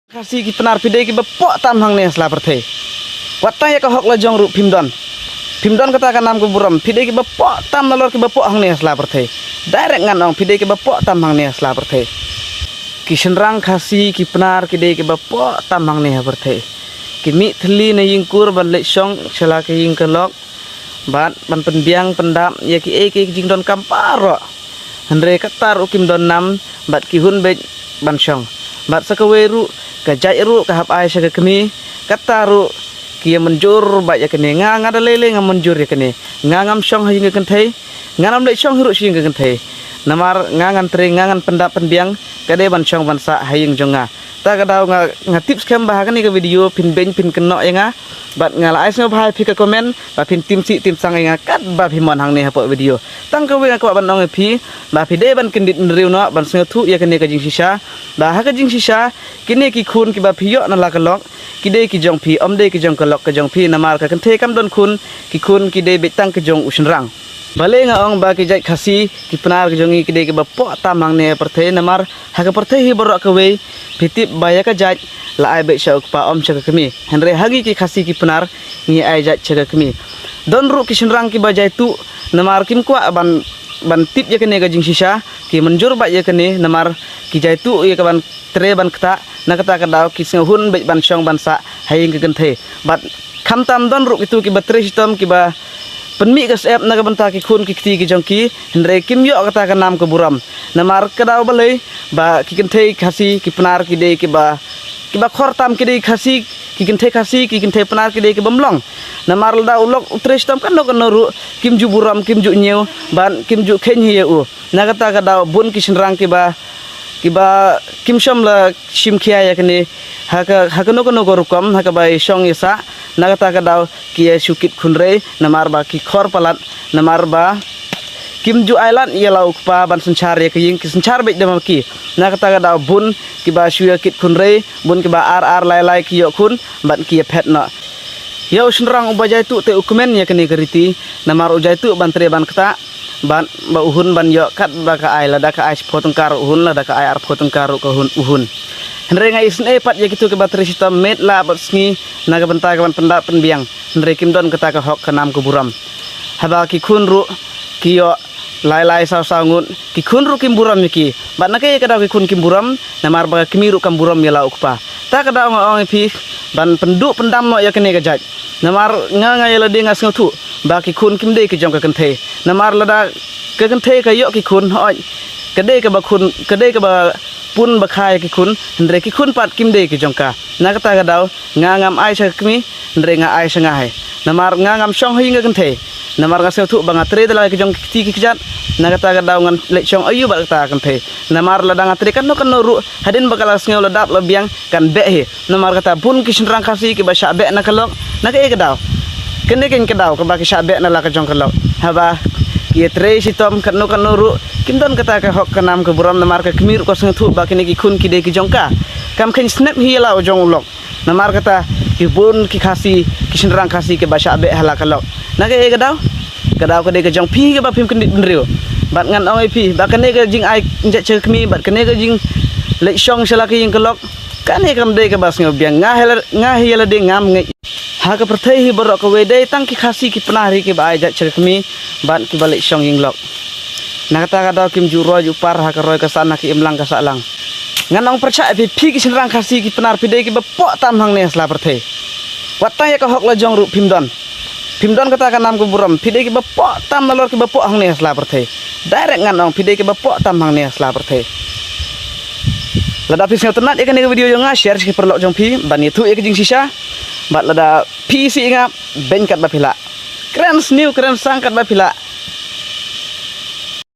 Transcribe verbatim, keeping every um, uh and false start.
Khasi ki Pnar, phi dei kiba poh tam hangne ha sla pyrthei. Wat tang ïa ka hok la jong ruh phim don. Phim don kata ka nam ka burom, phi dei kiba poh tam nalor kiba poh hangne ha sla pyrthei. Direct ngan ong, phi dei kiba poh tam hangne ha sla pyrthei. Ki shynrang Khasi ki Pnar ki dei kiba poh tam hangne ha pyrthei. Ki mih thylli na ïing kur ban leit shong sha la ka ïing ka lok, bad ban pynbiang pyndap ïa kiei kiei ki jingdonkam baroh. Hynrei kata ruh kim don nam, bad ki hun beit ban shong. Bad sa kawei ruh, ka jait ruh ka hap ai sha ka kmie, kata ruh ki ïa mynjur bad ïa kane. Nga, nga da lei lei nga mynjur ïa kane. Nga ngam shong ha ïing ka kynthei, nga ngam leit shong hi ruh sha ïing ka kynthei. Namar nga ngan trei, nga ngan pyndap pynbiang, ka dei ban shong ban sah ha ïing jong nga. Ta ka daw nga, nga tip skhem ba ha kane ka video phin beiñ phin kynnoh ïa nga. Bad nga la ai sngewbha ïa phi ka comment ba phin tim sih tim sang ïa nga katba phi mon hangne hapoh video. Tang kawei nga kwah ban ong ïa phi ba phi dei ban kyndit bynriew noh, ban sngewthuh ïa kane ka jingshisha. Ba ha ka jingshisha, kine ki khun kiba phi ïoh na la ka lok, ki dei ki jong phi, ym dei ki jong ka lok ka jong phi, namar ka kynthei kam don khun, ki khun ki dei beit tang ki jong u shynrang. Balei nga ong ba ki jait Khasi ki Pnar ki jong ngi ki dei kiba poh tam hangne ha pyrthei, namar ha ka pyrthei hi baroh kawei, phi tip ba ïa ka jait la ai beit sha u kpa, ym sha ka kmie. Hynrei ha ngi ki Khasi ki Pnar, ngi ai jait sha ka kmie. Don ruh ki shynrang kiba jaituh, namar kim kwah ban, ban tip ïa kane ka jingshisha, ki mynjur bad ïa kane, namar ki jaituh ïa ka ban trei ban ktah, na kata ka daw ki sngewhun beit ban shong ban sah ha ïing ka kynthei. Bad khamtam don ruh kitu kiba trei shitom, kiba pynmih ka syep na ka bynta ki khun ki kti ki jong ki, hynrei kim ïoh kata ka nam ka burom. Namar ka daw balei ba ki kynthei Khasi ki Pnar ki dei kiba, kiba khor tam, ki dei Khasi, ki kynthei Khasi ki kynthei Pnar ki dei ki bym long. Namar lada u lok u trei shitom kano kano ruh, kim ju burom, kim ju ñiew, bad kim ju kheiñ hi ïa u. Na kata ka daw bun ki shynrang kiba, kiba kim shym la shim khia ïa kane, ha ka, ha kano kano ka rukom, ha kaba ïa shong ïa sah, na kata ka daw ki ïa shu kit khun rei, namar ba ki khor palat, namar ba kim ju ai lad ïa la u kpa ban synshar ïa ka ïing, ki synshar beit da ma ki. Na kata ka daw bun kiba shu ïa kit khun rei, bun kiba ar ar lai lai ki ïoh khun, bad ki ïa phet noh. Ïa u shynrang uba jaituh te u kmen ïa kane ka riti, namar u jaituh ban trei ban ktah, bad ba u hun ban ïoh katba ka ai, lada ka ai shiphew tyngka ruh u hun, lada ka ai arphew tyngka ruh ka hun, u hun. Hynrei nga isynei pat ïa kitu kiba trei shitom met la bad sngi na ka bynta ka ban pyndap pynbiang, hynrei kim don kata ka hok ka nam ka burom. Haba ki khun ruh ki ïoh lai lai saw saw ngut, ki khun ruh kim burom ïa ki. Bad na kaei ka daw ki khun kim burom? Namar ba ka kmie ruh kam burom ïa la u kpa. Ta ka daw nga ong ïa phi ban pynduh pyndam noh ïa kane ka jait. Namar nga, nga ïa lade nga sngewthuh ba ki khun kim dei ki jong ka kynthei. Namar lada ka kynthei ka ïoh ki khun, hooid, ka dei kaba khun, ka dei kaba pun ba kha ïa ki khun, hynrei ki khun pat kim dei ki jong ka. Na kata ka daw nga ngam ai sha ka kmie, hynrei nga ai sha nga hi. Namar nga ngam shong ha ïing ka kynthei. Namar nga sngewthuh ba nga trei da la ki jong ki kti ki kjat. Na kata ka daw ngan leit shong aïu bad kata ka kynthei? Namar lada nga trei kano kano ruh, hadien ba ka la sngew la dap la biang, kan beh hi. Namar kata bun ki shynrang Khasi kiba shah beh na ka lok. Na kaei ka daw? Kane keiñ ka daw kaba ki shah beh na la ka jong ka lok. Haba ki ïa trei shitom kano kano ruh, kim don kata ka hok ka nam ka burom, namar ka kmie ruh ka sngewthuh ba kine ki khun ki dei ki jong ka. Kam kheiñ snep hi ïa la u jong u lok. Namar kata ki bun ki Khasi, ki shynrang Khasi kiba shah beh ha la ka lok. Na kaei ka daw? Ka daw ka dei ka jong phi kaba phim kyndit bynriew. Bad ngan ong ïa phi ba kane ka jingai jait sha ka kmie bad kane ka jingleit shong sha la ka ïing ka lok, kane kam dei kaba sngewbiang. Nga hi la, nga hi ïa lade ngam ngeit. Ha ka pyrthei hi baroh kawei dei tang ki Khasi ki Pnar hi kiba ai jait sha ka kmie bad kiba leit shong ïing lok. Na kata ka daw kim ju roi ju par ha ka roi ka san, ha ka imlang ka sahlang. Ngan ong pyrshah ïa phi, phi ki shynrang Khasi ki Pnar phi dei kiba poh tam hangne ha sla pyrthei. Wat tang ïa ka hok la jong ruh phim don. Phim don kata ka nam ka burom, phi dei kiba poh tam nalor kiba poh hangne ha sla pyrthei. Direct ngan ong, phi dei kiba poh tam hangne ha sla pyrthei. Lada phi sngewtynnat ïa kane ka video jong nga, share sha ki paralok jong phi ban ïathuh ïa ka jingshisha. Bad lada phi isih ïa nga, beiñ katba phi lah. Kren sniew kren sang katba phi lah,